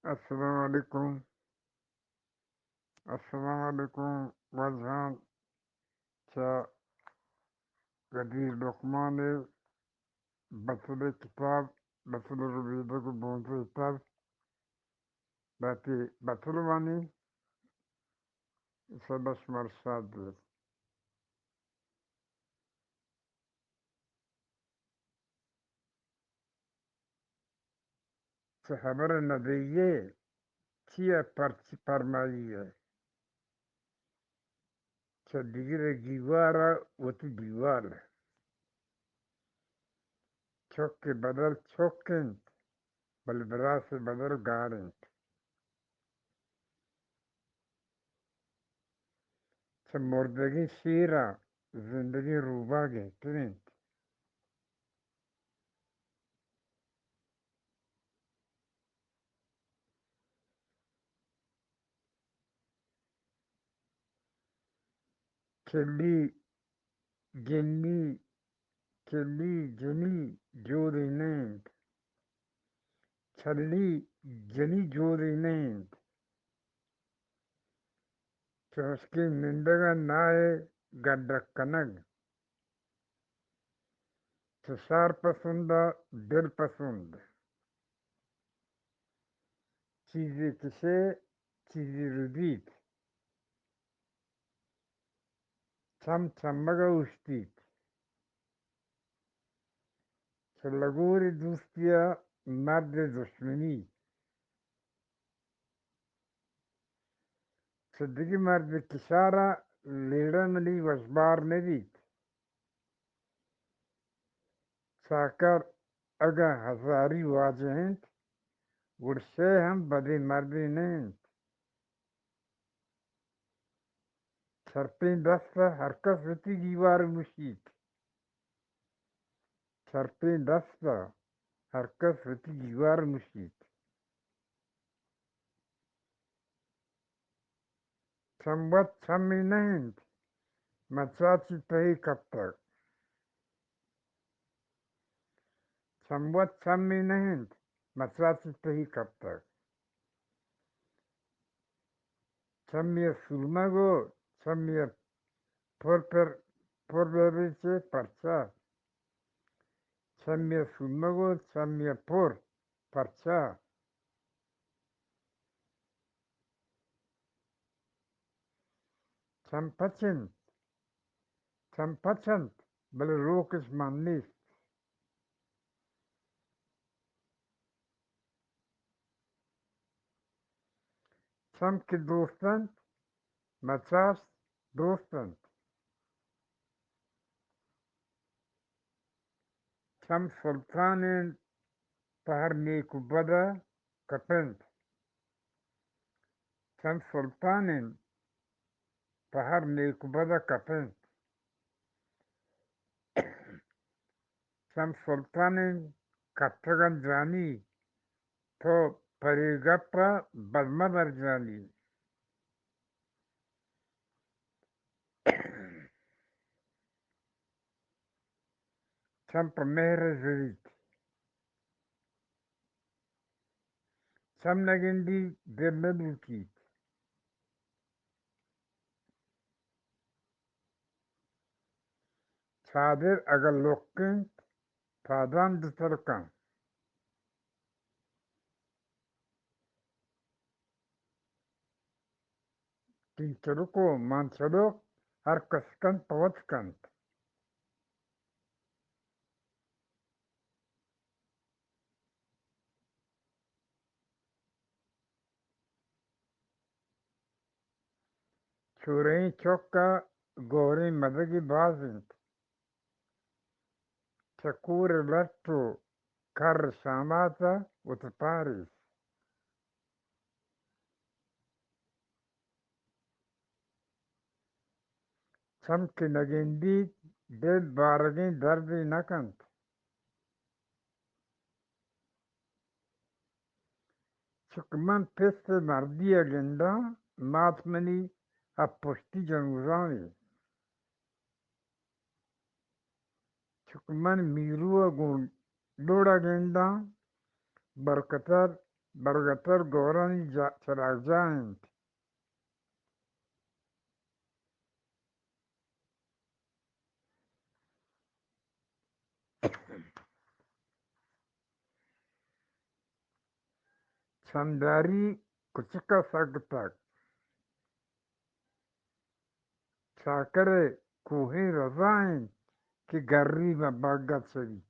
السلام علیکم۔ السلام علیکم واجہاں۔ چہ قدیر لقمان ءِ بتل ءِ کتاب، بتل ءِ ربیدگ ءُ بونزہ ءِ تب، باتی بتل وانی، سبش مرشاد دے۔ چہ ہبر نہ دئیے، چیا پرچ پرمائیے؟ چہ دگر ءِ گیوار ءَ وتی دیوال۔ چک ءِ بدل چک انت، بلے براس ءِ بدل گار انت۔ چہ مردگیں شیر ءَ زندگیں روباہ گہتر انت۔ چلی جنی، چلی جنی جوڑی نہ انت۔ چلی جنی جوڑی نہ انت۔ چہ ہشکیں نندگ ءَ ناہ ءِ گڈک کنگ۔ چہ شار پسند ءَ دل پسند۔ چیزے کشے، چیزے رودیت۔ چم چمگ ءَ اوشتیت۔ چہ لگور ءِ دوستی ءَ مرد ءِ دشمنی۔ چہ دگہ مرد ءِ کشار ءَ لیڑہ منی وشبار نہ بیت۔ چاکر اگاں ہزاری واجہ انت، گڑا شے ہم بدیں مردے نہ انت۔ چرپیں دست ءَ ہر کس وتی گیوار مشیت۔ چرپیں دست ءَ ہر کس وتی گیوار مشیت۔ چم وت چمے نہ انت، مچاچی تہی کپتگ۔ چم وت چمے نہ انت، مچاچی تہی کپتگ۔ چمی ءَ سورمگ ءُ چمی ءَ پر پر، پر بہ بی چے پرچا؟ چمی ءَ سورمگ ءُ چمی ءَ پر پرچا؟ چم پچ انت، چم پچ انت، بلے روکش مان نیست۔ چم کہ دوست انت، مچاش دوست انت۔ چم سلطان انت، پہ ہر نیک ءُ بد ءَ کپنت۔ چم سلطان انت، پہ ہر نیک ءُ بد ءَ کپنت۔ چم سلطان انت، کپتگ انت جانی، تو پرے گپ ءَ بد مہ بر جانی۔ چم پہ مہر ءَ زریت۔ چم نہ گندیت، دل نہ لوٹیت۔ چادر اگاں لک انت، پادان دو تلک انت۔ تینچلک ءُ مانچلک ہر کس کنت پہ وت کنت۔ چورہیں چک ءَ گوریں مدگے باز انت۔ چہ کور ءِ لٹ ءُ کر شامات ءَ وت پاریس۔ چم کہ نہ گندیت، دل بارگیں دردے نہ کنت۔ چک من پست ءِ مردی ءَ گنداں، مات منی ءَ پشتی جنوزانے۔ چک من میرو ءَ گوں لوڑ ءَ گنداں، برکت ءَ برگتر گورانی جا-، چراگجاہ انت۔ چمداری کچک ءَ سگتگ۔ چاکر ءِ کوھیں رضا انت کہ گریب ءَ بگ ءَ چریت۔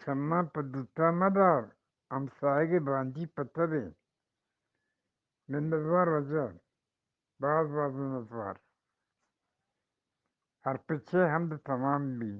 چماں پہ دوتا مدار، ھمساھگ ءِ بانجی پہ تب انت۔ منتوار واجہ، باز باز منتوار۔ ھر پچ ءِ ھمد تمام بی۔